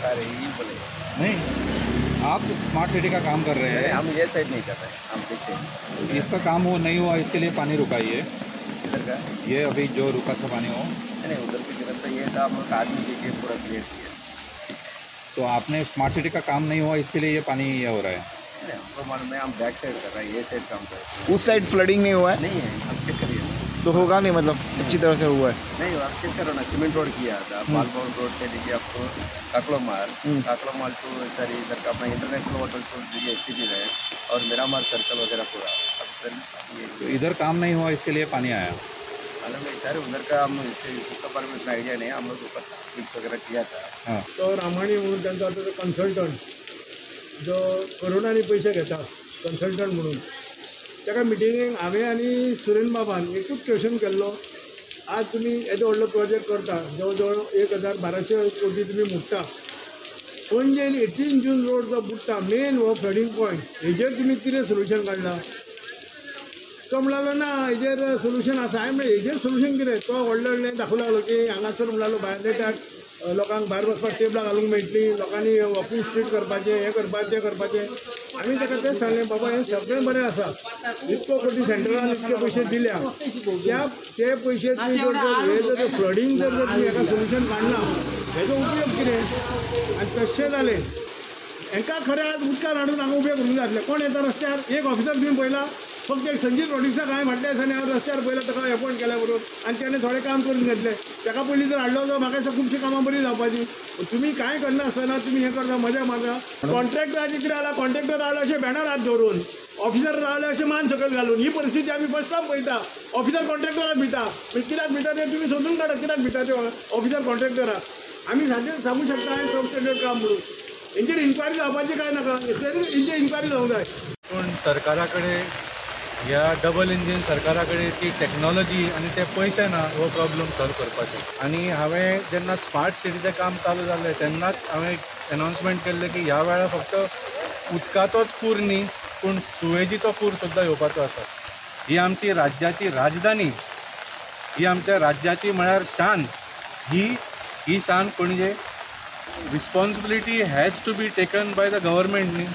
बता रहे हैं, यही बोले। नहीं, आप स्मार्ट सिटी का काम कर रहे हैं। हम ये साइड नहीं कर रहे हैं, हम पीछे। इसका काम हो नहीं हुआ, इसके लिए पानी रुका ये इधर का, ये अभी जो रुका था पानी वो नहीं, उधर की तरफ तो ये था, हम लोग आदमी देके पूरा क्लियर किया। तो आपने स्मार्ट सिटी का काम नहीं हुआ, इसके लिए ये पानी ये हो रहा है। नहीं, हमको मालूम है, हम बैक साइड कर रहे हैं, ये साइड काम कर रहे हैं। उस साइड फ्लडिंग नहीं हुआ है? नहीं है, आप चेक करिए तो होगा नहीं, मतलब अच्छी तरह से हुआ है। नहीं, आप चेक करो ना, सीमेंट रोड किया था, बाल भवन रोड से लेके आपको काकलो माल, काकलो माल टू सॉरी इधर का अपना इंटरनेशनल होटल टू देखिए एस टी है और मिरामार सर्कल वगैरह पूरा। अब सर तो इधर काम नहीं हुआ, इसके लिए पानी आया। मालूम नहीं सर, उधर का हम उसका बारे में इतना आइडिया नहीं, हम लोग ऊपर फिक्स वगैरह किया था। तो रामाणी म्हणून त्यांचा आता कन्सल्टंट जो करोडांनी पैसे घेता कन्सल्टंट म्हणून, ताका मिटिंगेक हांवें आनी सुरेन बाबान एकूच क्वेश्चन केल्लो, आज तुमी येदो व्हडलो प्रोजेक्ट करता, जवळ जवळ 1200 कोटी तुमी मोडटा, पणजेन 18 जून रोड जो बुडटा मेन हो फ्लडींग पॉयंट, हेजेर तुमी कितें सोल्युशन काडलां? तो म्हणलो ना हेजेर सोल्युशन आसा। हांवें म्हणलें हेजेर सोल्युशन कितें? तो व्हडले व्हडलें दाखोवंक लागलो की हांगासर म्हणलो भायर नेटाक लोकांक भायर बसपाक टेबलां घालूंक मेळटलीं, लोकांनी वॉकिंग स्ट्रीट करपाचें, हें करपाचें, तें करपाचें। आमी ताका तेंच सांगलें, बाबा हें सगळें बरें आसा, इतको कोटी सेंट्रलान इतके पयशे दिल्या, त्या ते पयशे तुमी जर हे जर फ्लडींग जर तुमी हेका सोल्युशन काडना हेजो उपयोग कितें? आनी तशें जालें, हेंकां खरें आज उदकान हाडून हांगा उबे करूंक जाय आसलें। कोण येता रस्त्यार? एक ऑफिसर तुमी पळयला, फक्त एक संजीत रॉड्रिग्साक हांवें फाटल्या दिसांनी हांव रस्त्यार पळयला, ताका एपॉयंट केल्या बरोबर आनी तेणें थोडें काम करून घेतलें। ताका पयलीं जर हाडलो जाल्यार म्हाका दिसता खुबशीं कामां बरीं जावपाचीं। तुमी कांय करनासतना तुमी हें करता, मजा मारता। कॉन्ट्रॅक्टराचें कितें जालां, कॉन्ट्रॅक्टर रावले अशें बॅनर हात दवरून, ऑफिसर रावले अशें मान सकयल घालून, ही परिस्थिती आमी फर्स्ट टायम पळयता। ऑफिसर कॉन्ट्रॅक्टराक भिता, मागीर कित्याक भिता तें तुमी सोदून काडा, कित्याक भिता ते ऑफिसर कॉन्ट्रॅक्टराक। आमी सारकें सांगूंक शकता हें सब स्टँडर्ड काम म्हणून, हेंचेर इन्क्वायरी जावपाची काय नाका, हेंचेर इन्क्वायरी जावंक जाय। पूण सरकारा कडेन, ह्या डबल इंजीन सरकारा कडेन ती टॅक्नॉलॉजी आनी ते पयशे ना हो प्रॉब्लम सॉल्व करपाचे। आनी हांवें जेन्ना स्मार्ट सिटीचें काम चालू जालें तेन्नाच हांवें एनावन्समेंट केल्लें की ह्या वेळार फक्त उदकाचोच पूर न्ही पूण सुवेजीचो पूर सुद्दां येवपाचो आसा। ही आमची राज्याची राजधानी, ही आमच्या राज्याची म्हळ्यार शान, ही शान Panaji. Responsibility has to be taken by the government न्ही।